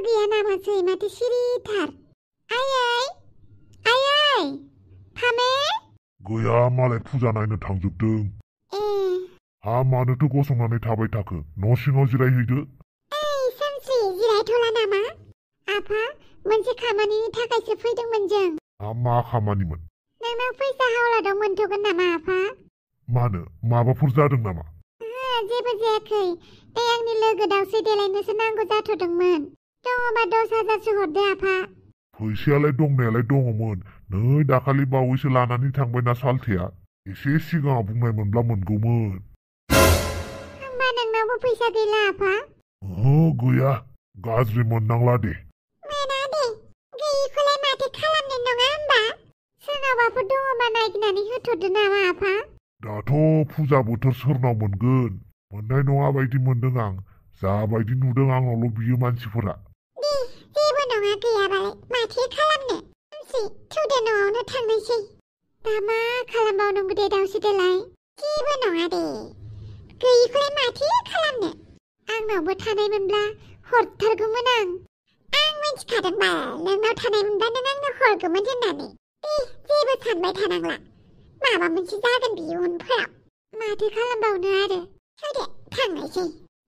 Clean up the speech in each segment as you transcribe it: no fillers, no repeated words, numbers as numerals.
गैया नामासै माथो सिरिथार। आयै आयै फामे गैया मालाय फुजा नायनो थांजोबदों। हा मानोथो गसंनानै थाबाय थाखो न' सिङाव जिरायहैदो। सानस्रि जिरायथ'ला नामा? आफा मोनसे खामानिनि थाखायसो फैदोंमोन जों। मा खामानिमोन? नोंनाव फैसा हावलादाव मोनथ'गोन नामा आफा? मानो माबाफोर जादों नामा? जेबो जायाखै। आंनि लोगो दावस्रि देलायनोसो नांगौ जाथ'दोंमोन। दङबा 10,000सो हरदो आफा। फैसायालाय दंनायालाय दङमोन। नै दाखालि बावैसो लानानै थांबायना सालथेया। एसे सिगाङाव बुंनाय मोनब्ला मोनगौमोन। होमबा नोंनावबो फैसा गैला आफा? गैया। गाज्रि मोननांला दे। मोना दे। गैयिखौलाय माथो खालामनो नङा होमबा? सोरनावबाफोर दङबा नायगिरनानै होथ'दो नामा आफा? दाथ' फुजा बोथोर सोरनाव मोनगोन? मोननाय नङा बायदि मोनदों आं। जाबायदि नुदों आंनावल' बियो मानसिफोरा। दे जेबो नङा गैयाबालाय माथो खालामनो। थौदो न'आवनो थांनोसै। दा मा खालामबावनांगौ दे दावस्रि देलाय? जेबो नङा दे। गैयिखौलाय माथो खालामनो? आंनावबो थानायमोनब्ला हरथारगौमोन आं। आं मिथिखादोंबा नोंनाव थानायमोनबा नों आंनो हरगौमोन होननानै। दे जेबो सानबाय थानांला। माबा मोनसे जागोन बियो उनफोराव। माथो खालामबावनो आरो। थौदे थांनोसै।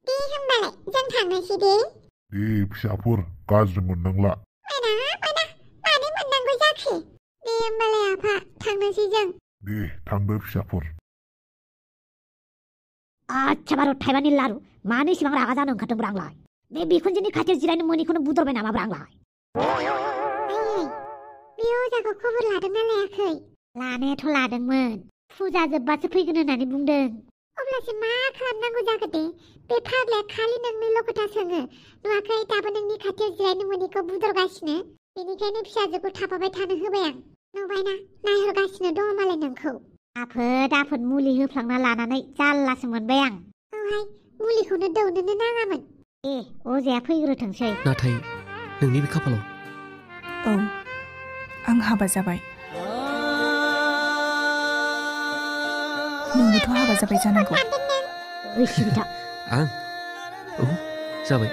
दे होमबालाय जों थांनोसै दे। दे फिसाफोर गाज्रि मोननांला। मोना मानो मोननांगौ जाखो? दे होमबालाय आफा थांनोसै जों। दे थांदो फिसाफोर। आच्छा बारु थाइबानि लारु मानो इसेबां रागा जानो ओंखारदोंब्रा आंलाय? बे बिखुनजोनि खाथियाव जिरायनो मोनैखौनो बुदरबाय नामाब्रा आंलाय? बे अजाखौ खबर लादोंना लायाखै? लानायाथ' लादोंमोन। फुजा जोब्बासो फैगोन होननानै बुंदों। अब्लासो मा खालामनांगौ जाखो दे? बे फाग्लाया खालि नोंनिल' खोथा सोङो। नुवाखै दाबो नोंनि खाथियाव जिरायनो मोनैखौ बुदरगासिनो। बेनिखायनो फिसाजोखौ थाफाबाय थानो होबाय आं। नुबायना नायहरगासिनो दङ मालाय नोंखौ। आफोद मुलि होफ्लांना लानानै जारलासो मोनबाय आं। औहाय मुलिखौनो दौनोनो नाङामोन। अजाया फैग्रोथोंसै। नाथाय नोंनि बे खाफालाव। औ आं हाबा जाबाय। नोंबोथ' हाबा जाबाय जानांगौ। आं औ जाबाय।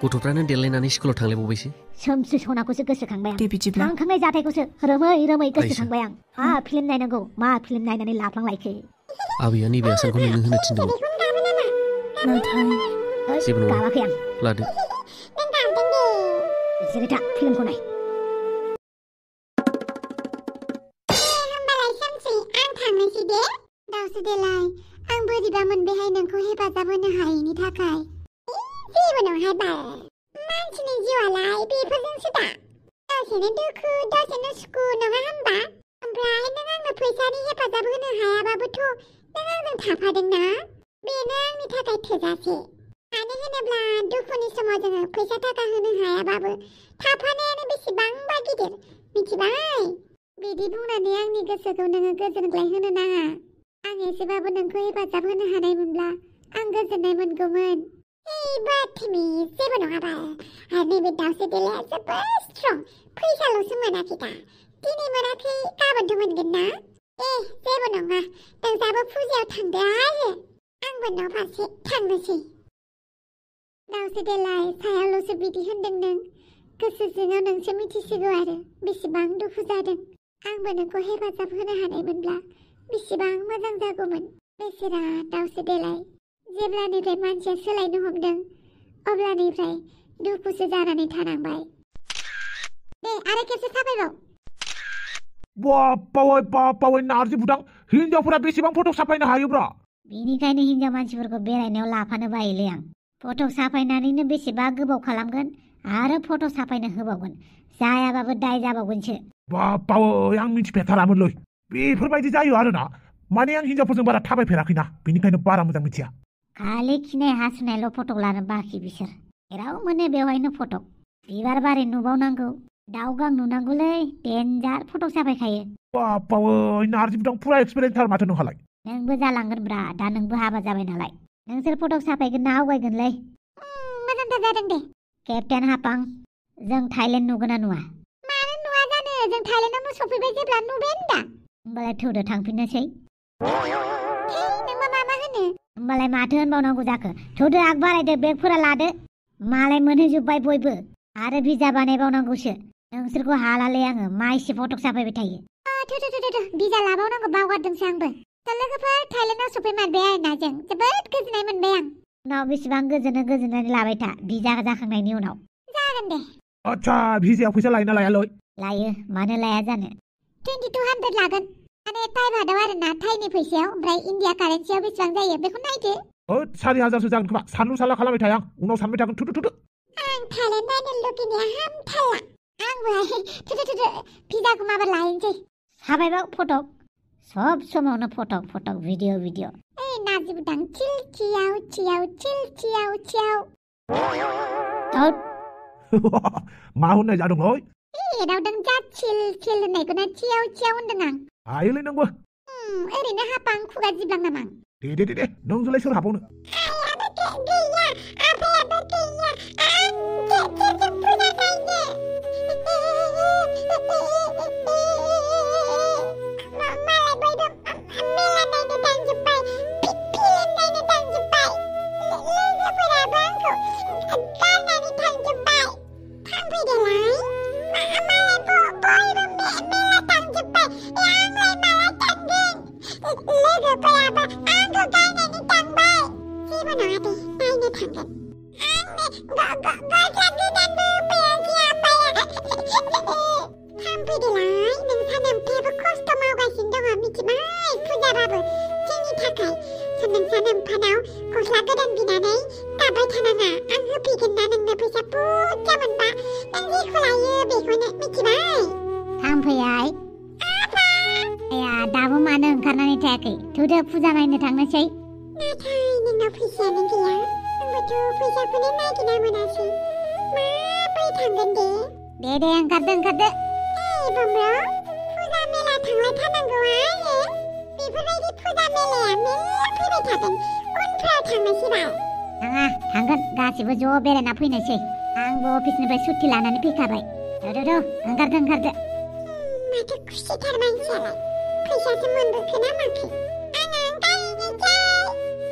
गथ'फ्रानो देलायनानै स्कुलाव थांलायबावबायसो। सोमसि सनाखौसो गोसोखांबाय आं। दे बिदिब्ला थांखांनाय जाथायखौसो रोमै गोसोखांबाय आं। मा फिल्म नायनांगौ मा फिल्म नायनानै लाफ्लांलायखो। आबैया नैबे आसानखौ नोंनो होनो थिनदोंमोन। नाथाय जेबो नङा गाबाखै आं। लादो। नों गाबदों दे। जिराय था फिल्मखौ नाय। होमबालाय सानसे आं थांनोसै दे। दावस्रि देलाय आं बोरैबा मोनबायहाय नोंखौ हेफाजाब होनो हायैनि थाखाय। जेबो नङाहाय बाल। मानसिनि जिउआलाय बेफोरजोंसो दा। दसेनो दुखु दसेनो सुखु नङा होमबा? ओमफ्राय नों आंनो फैसानि हेफाजाब होनो हायाबाबोथ' नों आंजों थाफादोंना? बेनो आंनि थाखाय थोजासे। मानो होनोब्ला दुखुनि समाव जोङो फैसा थाखा होनो हायाबाबो थाफानायानो बेसेबांबा गिदिर मिथिबाय? बिदि बुंनानै आंनि गोसोखौ नोङो गोजोनग्लाय होनो नाङा। आं एसेबाबो नोंखौ हेफाजाब होनो हानायमोनब्ला आं गोजोननाय मोनगौमोन। बाथ्रानि जेबो नङा बाल। आरो नैबे दावस्रि देलाया जोबोद स्ट्रं। फैसाल'सो मोनाखै दा। दिनै मोनाखै गाबोनथ' मोनगोन ना? जेबो नङा। नोंसाबो फुजायाव थांदो आरो आंबो न' फारसे थांनोसै। दावस्रि देलाय सायावल'सो बिदि होनदों नों। गोसो सिङाव नोंसो मिथिसिगौ आरो बेसेबां दुखु जादों। आंबो नोंखौ हेफाजाब होनो हानायमोनब्ला बेसेबां मोजां जागौमोन। बेसेरा दावस्रि देलाय जेब्लानिफ्राय मानसिया सोलायनो हमदों अब्लानिफ्राय दुखुसो जानानै थानांबाय। दे आरो खेबसे साफायबाव। बापावै नारजि बुदां हिनजावफोरा बेसेबां फट' साफायनो हायोब्रा? बेनिखायनो हिनजाव मानसिफोरखौ बेरायनायाव लाफानो बायोलै आं। फट' साफायनानैनो बेसेबा गोबाव खालामगोन आरो फट' साफायनो होबावगोन। जायाबाबो दाय जाबावगोनसो। बापावै आं मिथिफेरथारामोनलै। बेफोरबायदि जायो आरोना? माने आं हिनजावफोरजों बारा थाबायफेराखैना बेनिखायनो बारा मोजां मिथिया। खालि खिनाय हासुनायल' फट' लानो बाखि बिसोर। जेराव मोनो बेवहायनो फट'। बिबार बारि नुबावनांगौ दाउ गां नुनांगौलै देन्जार फट' साफायखायो। बापावै नारजि बुदां फुरा एक्सपिरियेन्सथार माथो नोंहालाय। नोंबो जालांगोनब्रा दा नोंबो हाबा जाबाय नालाय। नोंसोर फट' साफायगोन ना आवगायगोनलै? मोजांथार जादों दे। केप्टेन हापां जों थाइलेण्ड नुगोन ना नुवा? मानो नुवा जानो? जों थाइलेण्डआवनो सफैबाय जेब्ला नुबायानो दा। होमबालाय थौदो थांफिननोसै। नोंबा मा होनो? होमबालाय माथो होनबावनांगौ जाखो? थौदो आग बारायदो बेगफोरा लादो। मालाय मोनहोजोब्बाय बयबो आरो भिजा बानायबावनांगौसो नोंसोरखौ हालालै आङो मा एसे फटक साफायबाय थायो भिजा लाबावनांगौ बावगारदोंसो आंबो लोगोफोर थाइलेण्डआव सफैमारबाय आरोना जों जोबोद गोजोननाय मोनबाय आं उनाव बेसेबां गोजोननानै लाबाय था भिजा जाखांनायनि उनाव जागोन दे आच्छा भिजायाव फैसा लायो ना लायालै लायो मानो लाया जानो 2200 लागोन माने थाइ भादाव आरोना थाइनि फैसायाव ओमफ्राय इन्डिया कारेन्सियाव बेसेबां जायो बेखौ नायदो 4000सो जागोन खोमा सानलु सानला खालामबाय थायो आं उनाव सानबाय थागोन थुदु आं थाइलेण्ड नायनो लुगैनाया हामथारला आंबो थुदु भिजाखौ माबा लायनोसै साबायबाव फटक सब समावनो फटक भिडिअ ओइ नाजिबदां चिल चियाव चिल चियाव मा होननाय जादोंलै एदावदों जा चिल होननायखौनो चियाव होनदों आं हायोलै नोंबो ओरैनो हापां खुगा जिबलां नामा दे नोंजोंलाय सोर हाबावनो आयाबो गैया आफायाबो गैया आं जेजों फुजा नायनो मालाय बयबो मेला नायनो थांजोब्बाय फिल्म नायनो थांजोब्बाय लोगोफोराबो आंखौ गारनानै थांजोब्बाय थांफैदोलाय मालाय बयबो मेला थांजोब्बाय आंलाय माला थांगोन लोगोफोराबो आंखौ गारनानै थांबाय जेबो नङा दे नायनो थांगोन आंनो गस्ला गोदानबो होफैयाखै आफाया थांफैदोलाय नोंसा नोम्फायाबो खस्थ' मावगासिनो दङ मिथिबाय फुजाबाबो जोंनि थाखाय नोंसा नोम्फानाव गस्ला गोदान बिनानै गाबबाय थानाङा आं होफैगोन ना नोंनो फैसा बुरजा मोनबा नों जेखौ लायो बेखौनो मिथिबाय थांफैयाय दाबो मानो ओंखारनानै थायाखै थुदो फुजा नायनो थांनोसै नाथाय नोंनाव फैसायानो गैया आंबोथ' फैसाखौनो नागिरना मोनासै माबोरै थांगोन दे ओंखारदो बम्र फुजा मेला थांबाय थानांगौ आरो बेफोरबायदि फुजा मेलाया मेल्ला फैबाय थागोन उनफ्राव थांनोसैबाल नाङा थांगोन गासिबो ज' बेरायना फैनोसै आंबो अफिसनिफ्राय सुट्टि लानानै फैखाबाय ओंखारदो माथो खुसिथार मानसियालाय फैसासो मोनबोखो ना माखो आं गायनोसै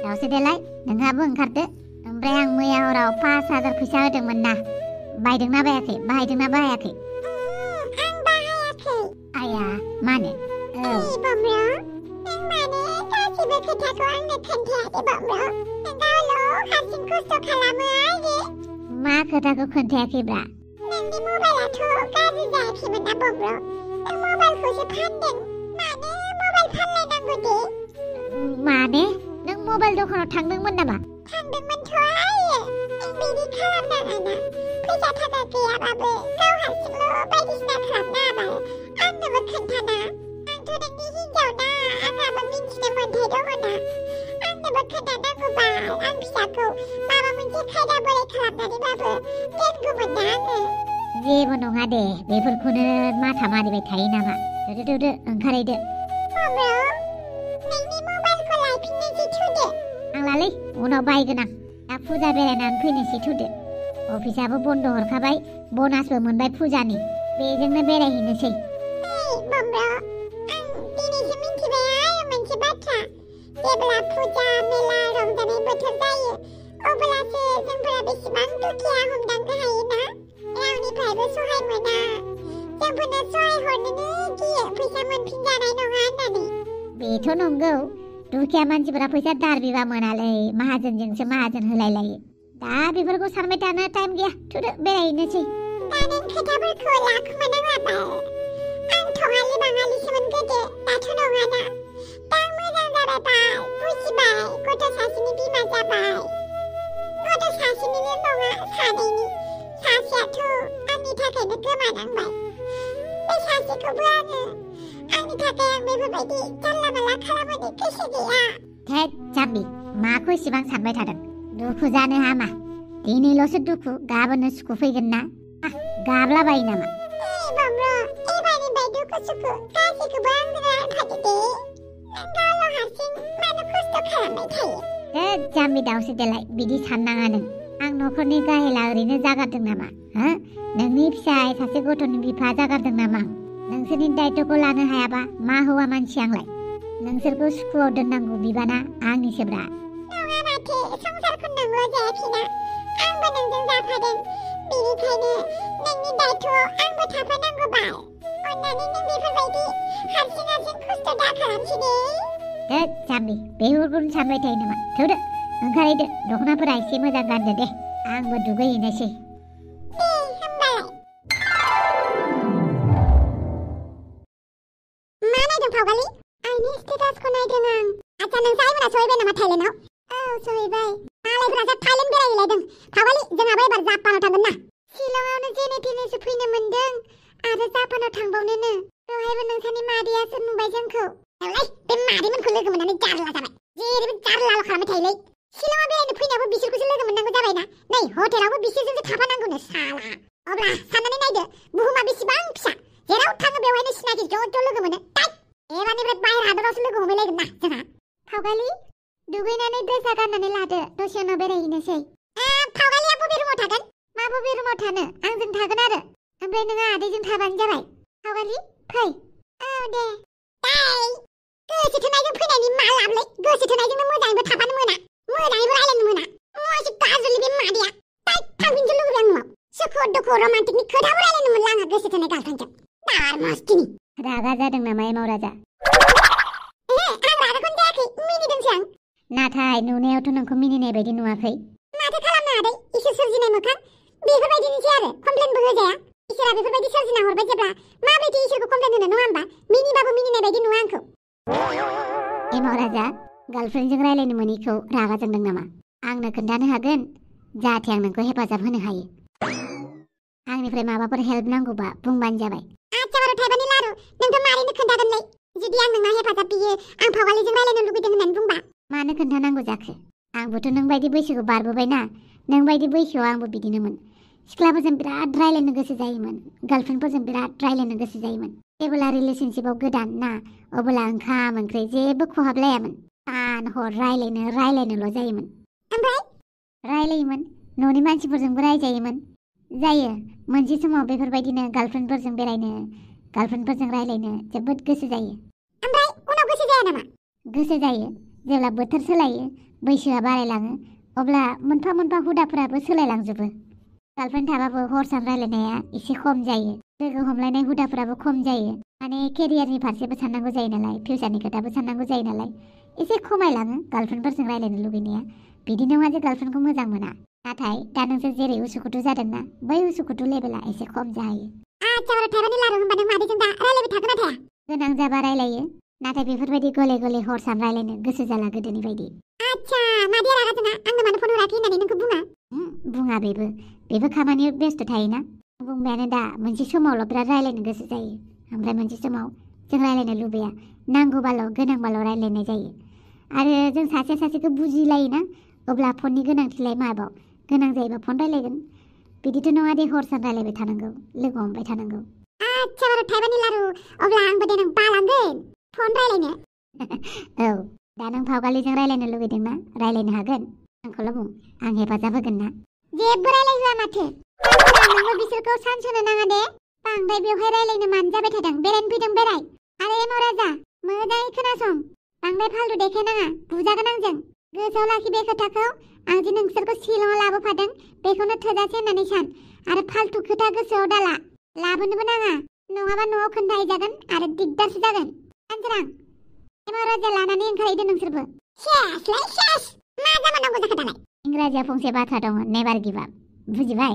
दावसो देलाय नोंहाबो ओंखारदो ओमफ्राय आं मैया हराव 5000 फैसा होदोंमोन ना बाहायदोंना बाहायाखै आं बाहायाखै आया मानो बम्र नों माने गासिबो खोथाखौ आंनो खोन्थायाखै बम्र नों गावल' हारसिं खस्थ' खालामो आरो मा खोथाखौ खोन्थायाखैब्रा नोंनि मबाइलाथ' गाज्रि जायाखैमोन ना बम्र नों मबाइलखौसो फानदों मानो मबाइल फानलायनांगौ दे माने नों मबाइल दखानाव थांदोंमोन नामा थांदोंमोनथ' आयो नों बिदि खालामनाङाना फैसा थाखा गैयाबाबो गाव हारसिंल' बायदिसिना खालामनो हाबाय आंनोबो खोन्थाना आंथ' नोंनि हिनजाव ना आंहाबो मिन्थिनो मोन्थाय दङना आंनोबो खोन्थानांगौबाल आं फिसाखौ माबा मोनसे खायदा बोराय खालामनानैबाबो दोनगौमोन ना आङो जेबो नङा दे बेफोरखौनो माथा मारिबाय थायो नामा थुदो ओंखारहैदो बम्र नोंनि मबाइलखौ लायफिननोसै थुदो आं लालै उनाव बायगोन आं दा फुजा बेरायनानै फैनोसै थुदो अफिसाबो बन्द हरखाबाय बनासबो मोनबाय फुजानि बेजोंनो बेरायहैनोसै बम्र आं दिनैसो मिन्थिबाय आरो मोनसे बाथ्रा जेब्ला फुजा मेला रंजानाय बोथोर जायो अब्लासो जोंफोरा बेसेबां दुखिया हमदांनो हायोना रावनिफ्रायबो सहाय मोना जोंफोरनो सहाय हरनोनो गियो फैसा मोनफिनजानाय नङा होननानै बेथ' नंगौ दुखिया मानसिफोरा फैसा दार बिबा मोनालै माहाजोनजोंसो माहाजोन होलायलायो दा बेफोरखौ सानबाय थानो टाइम गैया थुदो बेरायहैनोसै दा नों खोथाफोरखौ लाखुमानाङाबाल आं थङालि बाङालिसोमोन गोदो दाथ' नङाना दा मोजां जाबाय बुजिबाय गथ' सासेनि बिमा जाबाय गथ' सासेनिल' नङा सानैनि सासेयाथ' आंनि थाखायनो गोमानांबाय बे सासेखौबो आङो आंनि थाखाय आं बेफोरबायदि जानला मानला खालामनो गोसो गैया थेद जाम्बि माखौ इसेबां सानबाय थादों दुखु जानो हामा दिनैल'सो दुखु गाबोननो सुखु फैगोन ना गाबलाबायो नामा बम्र एबारनिफ्राय दुखु सुखु गासैखौबो आंनो रानफादो दे नों गावल' हारसिं मानो खस्थ' खालामबाय थायो जाम्बि दावसो देलाय बिदि साननाङा नों आं न'खरनि गाहेला ओरैनो जागारदों नामा नोंनि फिसाय सासे गथ'नि बिफा जागारदों नामा नोंसोरनि दायित्वखौ लानो हायाबा मा हौवा मानसि आंलाय नोंसोरखौ सुखुआव दोननांगौ बिबाना आंनिसोब्रा नङा माथो संसारखौ नोंल' जायाखैना आंबो नोंजों जाफादों बेनिखायनो नोंनि दायथ'आव आंबो थाफानांगौ बाल अन्नानै नों बेफोरबायदि हारसिं खस्थ' दा खालामसै दे जाम्बि बेफोरखौनो सानबाय थायो नामा थौदो ओंखारहैदो दख'नाफोरा एसे मोजां गानदो दे आंबो दुगैहैनोसै दे होमबालाय मा नायदों फावगालि आंनि स्टेटासखौ नायदों आं आच्छा नों साइमोना सहैबाय नामा थाइलेण्डआव औ सहैबाय मालायफोरासो थाइलेण्ड बेरायहैलायदों फावगालि जोंहाबो एबार जापानाव थांगोन ना शिलंआवनो जेने थेनेसो फैनो मोन्दों आरो जापानाव थांबावनोनो दहायबो नोंसानि मादैयासो नुबाय जोंखौ औलै बे मादैमोनखौ लोगो मोननानै जारला जाबाय जेरैबो जारलाल' खालामबाय थायोलै शिलंआव बेरायनो फैनायावबो बिसोरखौसो लोगो मोननांगौ जाबायना नै हटेलावबो बिसोरजोंसो थाफानांगौनो साला अब्ला साननानै नायदो बुहुमा बेसेबां फिसा जेराव थाङो बेवहायनो सिनाखि ज' लोगो मोनो एबारनिफ्राय बाहेर हादरावसो लोगो हमहैलायगोन ना जोंहा फावगालि दुगैनानै ड्रेसा गाननानै लादो दसे उनाव बेरायहैनोसै फावगालिया बबे रुमाव थागोन मा बबे रुमाव थानो आंजों थागोन आरो ओमफ्राय नोङो आदैजों थाबानो जाबाय फावगालि फै औ दे दाय गोसो थोनायजों फैनायनि मा लाबलै गोसो थोनायजोंनो मोजाङैबो थाफानो मोना मोजाङैबो रायलायनो मोना एसे गाज्रिलै बे मादैया दाय थांफिनसो लुगैबाय आं न'आव सुखु दुखु रमान्टिकनि खोथाबो रायलायनो मोनला आंहा गोसो थोनाय गार्लफ्रेन्डजों दार मस्तिनि रागा जादों नामा एमाव राजा आं रागाखौनो जायाखै मिनिदोंसो आं नाथाय नुनायावथ' नोंखौ मिनिनाय बायदि नुवाखै माथो खालामनो आदै इसोर सोरजिनाय मोखां बेफोरबायदिनोसै आरो कमप्लेनबो होजाया इसोरा बेफोरबायदि सोरजिना हरबाय जेब्ला माबायदि इसोरखौ कमप्लेन होनो नङा होमबा मिनिबाबो मिनिनाय बायदि नुवा आंखौ एमाव राजा गार्लफ्रेन्डजों रायलायनो मोनैखौ रागा जोंदों नामा आंनो खोन्थानो हागोन जाहाथे आं नोंखौ हेफाजाब होनो हायो आंनिफ्राय माबाफोर हेल्प नांगौबा बुंबानो जाबाय आच्छा बारु थाइबानि लारु नोंथ' मारैनो खोन्थागोनलै जुदि आं नोंनाव हेफाजाब बियो आं फावगालिजों रायलायनो लुगैदों होननानै बुंबा मानो खोन्थानांगौ जाखो आंबोथ' नों बायदि बैसोखौ बारबोबायना नों बायदि बैसोआव आंबो बिदिनोमोन सिख्लाफोरजों बिराद रायलायनो गोसो जायोमोन गार्लफ्रेन्डफोरजों बिराद रायलायनो गोसो जायोमन जेब्ला रिलेशनशिपआव गोदान ना अब्ला ओंखाम ओंख्रि जेबो खहाबलायामोन सान हर रायलायनोल' जायोमोन ओमफ्राय रायलायोमोन न'नि मानसिफोरजोंबो रायजायोमोन जायो मोनसे समाव बेफोरबायदिनो गार्लफ्रेन्डफोरजों बेरायनो गार्लफ्रेन्डफोरजों रायलायनो जोबोद गोसो जायो ओमफ्राय उनाव गोसो जाया नामा गोसो जायो जेब्ला बोथोर सोलायो बैसोआ बारायलाङो अब्ला मोनफा मोनफा हुदाफोराबो सोलायलांजोबो गार्लफ्रेन्ड थाबाबो हर सान रायलायनाया एसे खम जायो लोगो हमलायनाय हुदाफोराबो खम जायो माने केरियारनि फारसेबो साननांगौ जायो नालाय फिउचारनि खोथाबो साननांगौ जायो नालाय एसे खमायलाङो गार्लफ्रेन्डफोरजों रायलायनो लुगैनाया बिदि नङा जे गार्लफ्रेन्डखौ मोजां मोना नाथाय दा नोंसोर जेरै उसुखुथु जादोंना बै उसुखुथु लेभेला एसे खम जाहैयो आच्छा बारु थाइबानि लारु होनबा नों मादैजों दा रायलायबाय थागोन ना थाया गोनां जाबा रायलायो नाथाय बेफोरबायदि गले गले हर सान रायलायनो गोसो जाला गोदोनि बायदि आच्छा मादैया रागा जोङा आंनो मानो फन हराखै होननानै नोंखौ बुङा बेबो खामानियाव बेस्थ' थायोना बुंबायानो दा मोनसे समावल' बिराद रायलायनो गोसो जायो ओमफ्राय मोनसे समाव जों रायलायनो लुबैया नांगौबाल' गोनांबाल' रायलायनाय जायो आरो जों सासेखौ बुजिलायोना अब्ला फननि गोनांथिलाय माबाव गोनां जायोबा फन रायलायगोन बिदिथ' नङा दे हर सान रायलायबाय थानांगौ लोगो हमबाय थानांगौ आच्छा बारु थाइबानि लारु अब्ला आंबो देनां बालांगोन फन रायलायनो औ दा नों फावगालिजों रायलायनो लुगैदोंना रायलायनो हागोन आंखौल' बुं आं हेफाजाब होगोन ना जेबो रायलायहोआ माथो नोंबो बिसोरखौ चान्स होनो नाङा दे बांद्राय बेवहाय रायलायनो मानो जाबाय थादों बेरायनो फैदों बेराय आरो एमाव राजा मोजाङै खोनासं बांद्राय फालतु देखायनाङा बुजागोन आंजों गोसोआव लाखि बे खोथाखौ आं जे नोंसोरखौ शिलंआव लाबोफादों बेखौनो थोजासे होननानै सान आरो फालतु खोथा गोसोआव दाला लाबोनोबो नाङा नङाबा न'आव खोन्थाहैजागोन आरो दिगदारसो जागोन सानसोरां एमाव राजा लानानै ओंखारहैदो नोंसोरबो सेस मा जानांगौ जाखो दालाय इंराजियाव फंसे बाथ्रा दङ नेभार गिभ आप बुजिबाय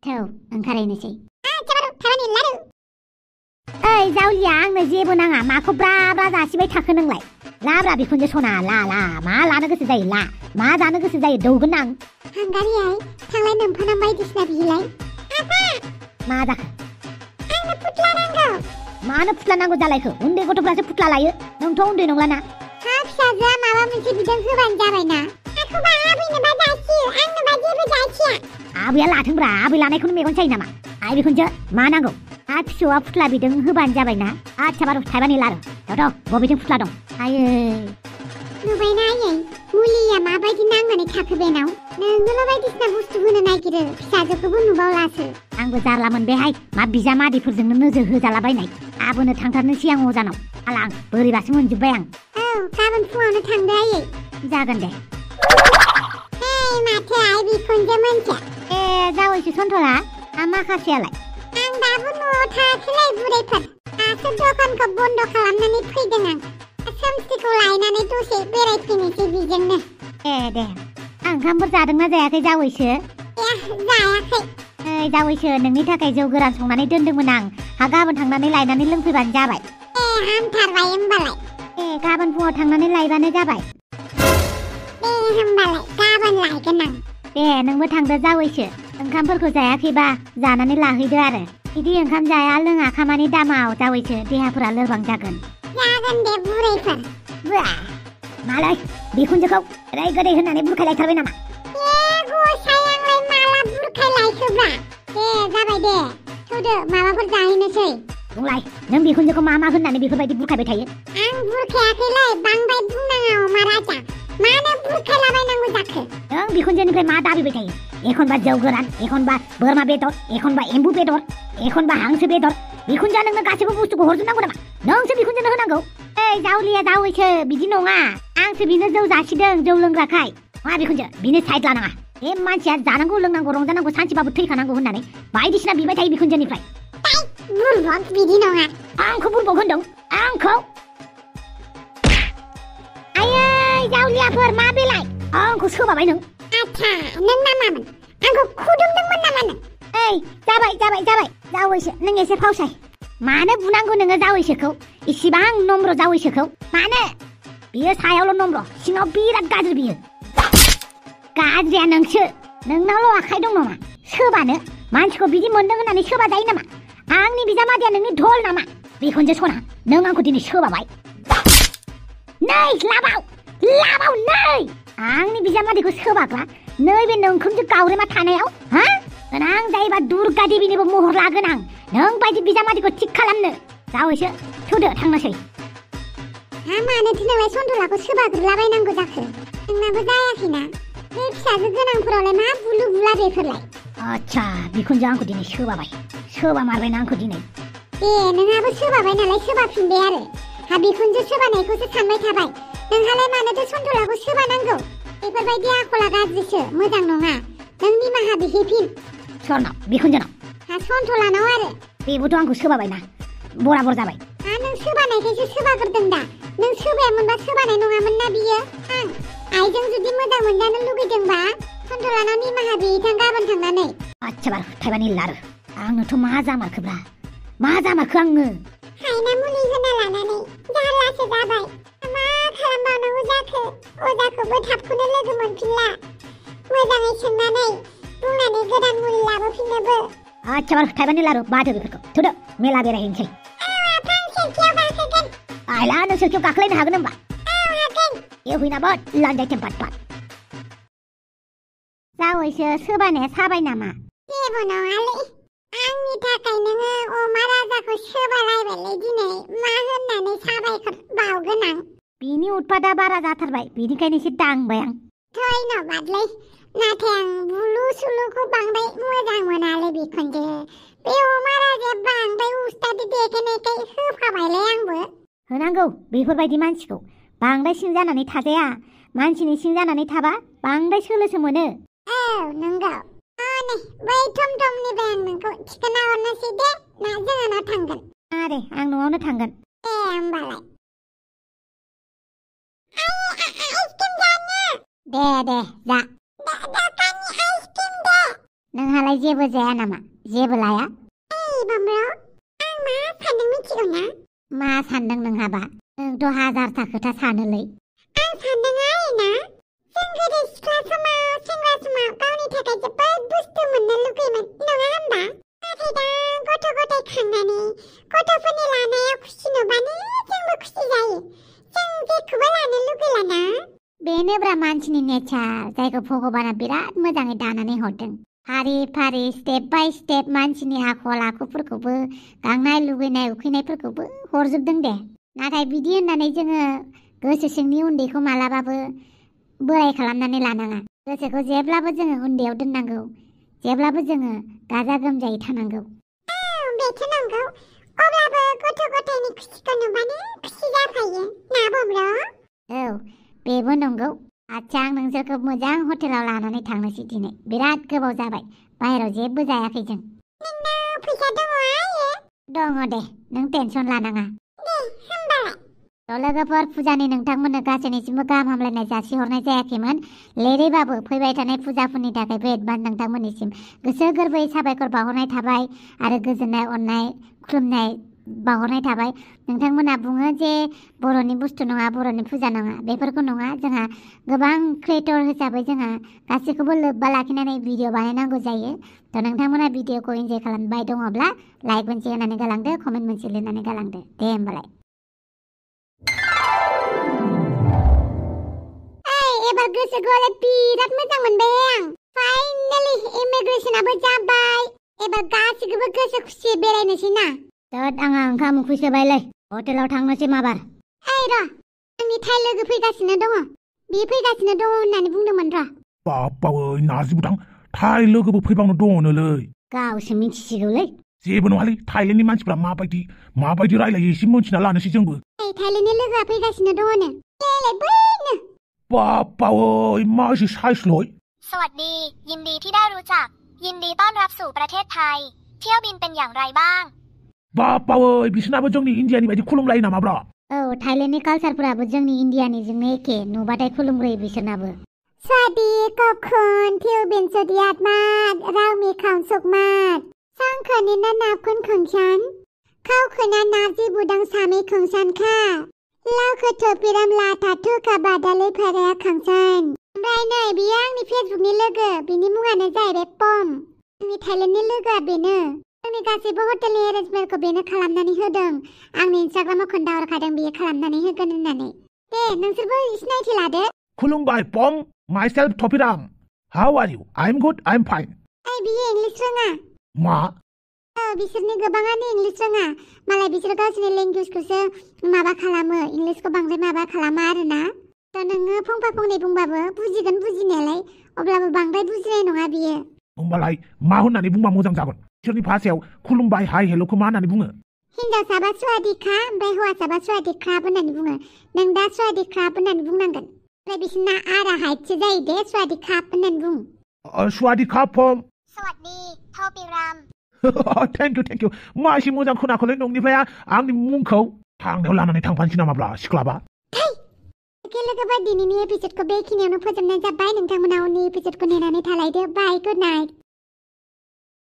थौ ओंखारहैनोसै ओइ जावलिया आंनो जेबो नाङा माखौ ब्रा ब्रा जासिबाय थाखो नोंलाय लाब्रा बिखुनजो सना ला मा लानो गोसो जायो ला मा जानो गोसो जायो दौगोन आं हांगारियाय थांलाय नोमफाना बायदिसिना बिलाय मा जाखो आंनो फुथला नांगौ मानो फुथला नांगौ जालायखो उन्दै गथ'फ्रासो फुथला लायो नोंथ' उन्दै नंलाना हा फिसाजोआ माबा मोनसे बिदों होबानो जाबायना आखौबा आबैनोबा जासियो आंनोबा जेबो जासिया आबैया लाथोंब्रा आबै लानायखौनो मेगन सायो नामा आइ बिखुनजो मा नांगौ हा फिसौआ फुथला बिदों होबानो जाबायना आच्छा बारु थाइबानि लारु थ' बबेथिं फुथला दं आयै नुबायना आयै मुलिया माबायदि नांनानै थाखो बेनाव नोंनोल' बायदिसिना बुस्थु होनो नागिरो फिसाजोखौबो नुबावलासो आंबो जारला मोनबायहाय मा बिजामादैफोरजोंनो नोजोर होजालाबायनाय गाबोननो थांथारनोसै आं अजानाव आला आं बोरैबासो मोनजोब्बाय आं औ गाबोन फुङावनो थांदो आयै जागोन दे hey माथो आइ बिखुनजो मोनसे जावैसो सन्थला माखासेयालाय आं दाबो न'आव थायाखैलै बुरैफोर दासो दखानखौ बन्द' खालामनानै फैदों आं सोमसिखौ लायनानै दसे बेरायफैनोसै बिजोंनो दे ओंखामफोर जादोंना जायाखै जावैसो जायाखै जावैसो नोंनि थाखाय जौ गोरान संनानै दोनदोंमोन आं गाबोन थांनानै लायनानै लोंफैबानो जाबाय हामथारबाय होमबालाय गाबोन फुङाव थांनानै लायबानो जाबाय होमबालाय गाबोन लायगोन आं दे नोंबो थांदो जावैसो ओंखामफोरखौ जायाखैबा जानानै लाहैदो आरो बिदि ओंखाम जाया लोङा खामानि दामाव जावैसो देहाफोरा लोरबां जागोन दे बुरैफोर मालाय बिखुनजोखौ ओरै गोदै होननानै बुरखायलायथारबाय नामा गसाय आंलाय माला बुरखायलायखोब्रा जाबाय दे थौदो माबाफोर जाहैनोसै बुंलाय नों बिखुनजोखौ मा होननानै बेफोरबायदि बुरखायबाय थायो आं बुरखायाखैलै बांद्राय बुंनाङा अमा राजा मानो बुरखायलाबायनांगौ जाखो नों बिखुनजोनिफ्राय मा दाबिबाय थायो एखनबा जौ गोरान एखनबा बोरमा बेदर एखनबा एम्बु बेदर एखनबा हांसो बेदर बिखुनजोआ नोंनो गासैबो बुस्थुखौ हरजोबनांगौ नामा नोंसो बिखुनजोनो होनांगौ जावलिया जावैसो बिदि नङा आंसो बिनो जौ जासिदों जौ लोंग्राखाय मा बिखुनजो बिनो साइड लानाङा बे मानसिया जानांगौ लोंनांगौ रंजानांगौ सानसेबाबो थैखानांगौ होननानै बायदिसिना बिबाय थायो बिखुनजोनिफ्राय बुरबक बिदि नङा आंखौ बुरबक होनदों आंखौ आयै जावलियाफोर मा बेलाय आंखौ सोबाबाय नों आच्छा नों नामामोन आंखौ खुदुमदोंमोन नामा नों जाबाय जावैसो नों एसे फावसाय मानो बुनांगौ नोङो जावैसोखौ इसिबां नम्र जावैसोखौ मानो बियो सायावल' नम्र सिङाव बिराद गाज्रि बियो गाज्रिया नोंसो नोंनावल' आखाइ दं नामा सोबानो मानसिखौ बिदि मोनदों होननानै सोबा जायो नामा आंनि बिजामादैया नोंनि धल नामा बिखुनजो सना नों आंखौ दिनै सोबाबाय नै लाबाव नै आंनि बिजामादैखौ सोबाग्रा नैबे नोंखोमजो गावरेमा थानायाव गोनां जायोबा दुर्गा देबिनिबो महर लागोन आं नों बायदि बिजामादैखौ थिग खालामनो जावैसो थुदो थांनोसै मानोथो नोंलाय सन्थलाखौ सोबाग्रोलाबायनांगौ जाखो नोंनाबो जायाखैना बे फिसाजो गोनांफोरावलाय मा बुलु बुला बेफोरलाय आच्छा बिखुनजो आंखौ दिनै सोबा मारबायना आंखौ दिनै नोंहाबो सोबाबाय नालाय सोबाफिनबाय आरो बिखुनजो सोबानायखौसो सानबाय थाबाय नोंहालाय मानोथो सन्थलाखौ सोबानांगौ बेफोरबायदि आखला गाज्रिसो मोजां नङा नों निमाहा बिहैफिन सोरनाव बिखुनजोनाव सन्थलानाव आरो बेबोथ' आंखौ सोबाबायना बराबर जाबाय नों सोबानायखायसो सोबाग्रोदों दा नों सोबायामोनबा सोबानाय नङामोन ना बियो आइजों जुदि मोजां मोनजानो लुगैदोंबा सन्थलानाव निमाहा बिहैथां गाबोन थांनानै आच्छा बार थाइबानि लारु आंनोथ' मा जामारखो आङो हायना मुलि होना लानानै जारलासो जाबाय मा खालामबावनांगौ जाखो अजाखौबो थाबखौनो लोगो मोनफिनला मोजाङै सोंनानै बुंनानै गोदान मुलि लाबोफिननोबो आच्छा बार थाइबानि लारु बादो बेफोरखौ थुदो मेला बेरायहैनोसै सोरखियाव गाखोगोन आइला नों सोरखियाव गाखोलायनो हागोन होनबा हागोन एवहैनाबो लान्जाय टेम्पाट जावैसो सोबानाया साबाय नामा जेबो नङालै आंनि थाखाय नोङो अमा राजाखौ सोबालायबायलै दिनै मा होननानै साबायखर बावगोन आं बिनि उत्पादा बारा जाथारबाय बिनिखायनो एसे दांबाय आं धन्यबादलै नाथाय आं बुलु सुलुखौ बांद्राय मोजां मोनालै बिखुनजो बे अमा राजाया बांद्राय उस्तादि देखायनायखाय होफाबायलै आंबो होनांगौ बेफोरबायदि मानसिखौ बांद्राय सिं जानानै थाजाया मानसिनि सिं जानानै थाबा बांद्राय सोलोसो मोनो नंगौ नै बै थमथमनिफ्राय आं नोंखौ थिखोना हरनोसै दे ना जोंहानाव थांगोन दे आं न'आवनो थांगोन होमबालाय आइसक्रिम जानो दे जा दखाननि आइसक्रिम दे नोंहालाय जेबो जाया नामा जेबो लाया बमब्र आं मा सानदों मिथिगौ ना मा सानदों नोंहाबा नोंथ' हाजारथा खोथा सानोलै आं सानदों आरोना जों गोदो सिख्ला समाव सेंग्रा समाव गावनि थाखाय जोबोद बुस्थु मोननो लुगैयोमोन नङा होनबा नाथाय दा गथ' गथाय खांनानै गथ'फोरनि लानायाव खुसि नुबानो जोंबो खुसि जायो जों जेखौबो लानो लुगैलाना बेनोब्रा मानसिनि नेचार जायखौ भगबाना बिराद मोजाङै दानानै हरदों फारि फारि स्टेप बाय स्टेप मानसिनि आखल आखुफोरखौबो गांनाय लुगैनाय उखैनायफोरखौबो हरजोबदों दे नाथाय बिदि होननानै जोङो गोसो सिंनि उन्दैखौ मालाबाबो बोराय खालामनानै लानाङा गोसोखौ जेब्लाबो जोङो उन्दैयाव दोननांगौ जेब्लाबो जोङो गाजा गोमजायै थानांगौ बेथ' नंगौ अब्लाबो गथ' गथायनि खुसिखौ नुबानो खुसि जाफायो ना बमब्र बेबो नंगौ आच्छा आं नोंसोरखौ मोजां हटेलाव लानानै थांनोसै दिनै बिराद गोबाव जाबाय बाहेराव जेबो जायाखै जों नोंनाव फैसा दङ आइयो दङ दे नों टेनसन लानाङा दे होमबालाय लोगोफोर फुजानि नोंथांमोननो गासैनिसिमबो गाहाम हामलायनाय जासिहरनाय जायाखैमोन लेरैबाबो फैबाय थानाय फुजाफोरनि थाखायबो एडभान्स नोंथांमोननिसिम गोसो गोरबोयै साबायखर बावहरनाय थाबाय आरो गोजोननाय अननाय खुलुमनाय बावहरनाय थाबाय नोंथांमोना बुङो जे बर'नि बुस्थु नङा बर'नि फुजा नङा बेफोरखौ नङा जोंहा गोबां क्रिएटर हिसाबै जोंहा गासैखौबो लोब्बा लाखिनानै भिडिअ बानायनांगौ जायो थ' नोंथांमोना भिडिअखौ इन्जय खालामबाय दङब्ला लाइक मोनसे होनानै गालांदो कमेन्ट मोनसे लिरनानै गालांदो दे होमबालाय एबार गोसोखौलाय बिराद मोजां मोनबाय आं फाइनालि इमिग्रेशनाबो जाबाय एबार गासिखौबो गोसो खुसियै बेरायनोसै ना दोद आंहा ओंखाम उखैसोबायलै हटेलाव थांनोसै माबार ओइ र' आंनि थाइ लोगो फैगासिनो दङ बियो फैगासिनो दङ होननानै बुंदोंमोन र' बाबावै नारजि बुदां थाइ लोगोबो फैबावनो दङनोलै गावसो मिथिसिगौलै जेबो नङालै थाइलेण्डनि मानसिफ्रा माबायदि रायलायो एसे मोनथिना लानोसै जोंबो ओइ थाइलेण्डनि लोगोआ फैगासिनो दङनो लेलाय बैनो बाबावै मा एसे साइसलय สวัสดียินดีที่ได้รู้จักยินดีต้อนรับสู่ประเทศไทยเที่ยวบินเป็นอย่างไรบ้าง बाबावै बिसोरनाबो जोंनि इन्डियानि बायदि खुलुमलायो नामाब्रा औ थाइलेण्डनि कालसारफोराबो जोंनि इन्डियानिजोंनो एखे नुबाथाय खुलुमग्रोयो बिसोरनाबो สวัสดีขอบคุณที่เป็นสุดยอดมากเรามีความสุขมากสองคนนี้น่านับคนของฉันเขาคือนานาจีบูดังสามีของฉันค่ะเราคือเธอพิรามลาทัตุกับบาดาลีภรรยาของฉันไรหน่อยบิยังนี่เฟซบุ๊กนี่เลิกบินี่มุ่งอันใจแบบป้อมนี่ไทยแลนด์นี่เลิกบินआंनि गासैबो हटेलनि एरेन्जमेन्टखौ बेनो खालामनानै होदों आंनि इन्सटाग्रामाव खोन्थाहरखादों बियो खालामनानै होगोन होननानै दे नोंसोरबो सिनायथि लादो खुलुमबाय पम myself Topiram how are you I'm good I'm fine ओइ बियो इंलिस रोङा मा बिसोरनि गोबाङानो इंलिस रोङा मालाय बिसोर गावसोरनि लेंगुवेजखौसो माबा खालामो इंलिसखौ बांद्राय माबा खालामा आरोना थ' नोङो फंफा फंनै बुंबाबो बुजिगोन बुजिनायालाय अब्लाबो बांद्राय बुजिनाय नङा बियो होमबालाय मा होननानै बुंबा मोजां जागोन बिसोरनि भाषायाव खुलुमबाय हाय हेल'खौ मा होननानै बुङो हिनजावसाबा सवादिखा ओमफ्राय हौवासाबा सवादिख्राब होननानै बुङो नों दा सवादिख्राब होननानै बुंनांगोन ओमफ्राय बिसोरना आरा हाइटसो जायो दे सवादिख्राब होननानै बुं सवादिखा पम สวัสดีโทปิราม थेंक इउ मा एसे मोजां खोनाखौलै नोंनिफ्राय आंनि मुंखौ थांनायाव लानानै थांफानोसै नामाब्ला सिख्लाबा लोगोफोर दिनैनि एपिसडखौ बेखिनियावनो फोजोबनाय जाबाय नोंथांमोना उननि एपिसडखौ नेनानै थालायदो बाय गुड नाइट